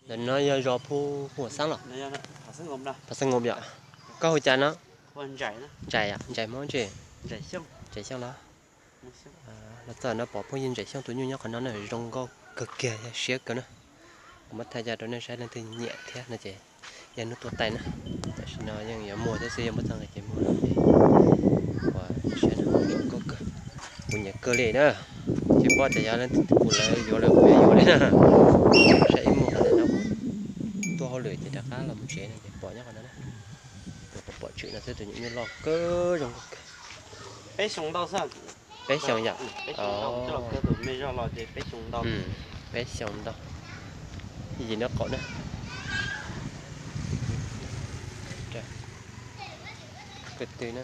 Ntawm no yog zos Phu Huam Xab los? Phav Xab Nqom yom. Koj hu cas no? Ntsais, Ntsais Hmoob tsi? Ntsais Xyooj los? Los txog no pom phooj ywg Ntsais Xyooj tus nyuj nyob qhov no na, zoo nkauj kawg kiag, yog siab kawg na. Kuv muab thaij coj rau nej saib, leej twg nyiam thiab no ces yog hnub tuaj taij na. Tam sim no yeej yuav muag thiab xwb, yog muab txog nqi ces muag no ces ua siab na, zoo nkauj kawg. Kuv nyiam kawg li na. Tsis paub tias yog leej twg kuv lawv yuav lawm kuv yuav yuav li na. Saib ib muag qhov ntawm no kuv tuaj hauj lwm ces rov qab los mus tsev no ces pom nyob qhov no na. Pom pom tshwm no xwb, tus nyuam nyuj loj kawg, zoo nkauj kawg. Peb xyoo yom? Peb xyoo ntau. Yim nab qaum na. Ko tw na.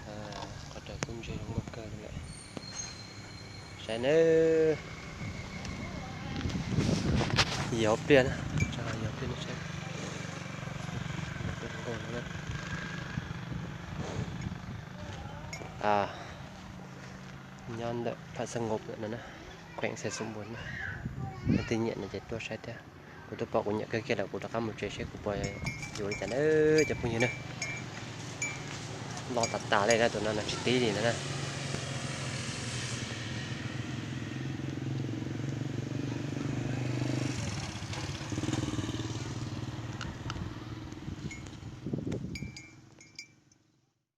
Qhov rau kub ntse zoo nkauj kawg li lawm. Saib nawb. Yim hauv pliaj na, yim hauv pliaj na saib. Nyob ntawm Phav Xab Nqom no na, kheem Xais Xoom Npuas na. Leej twg nyiam no ces tuaj saib thiab. Kuv twb pom kuv nyiam kawg kiag lawm, kuv rov qab mus tsev seb kuv puas yuav li cas na cov phooj ywg na. Loj tas tas li na, tus no no tsis tib li na.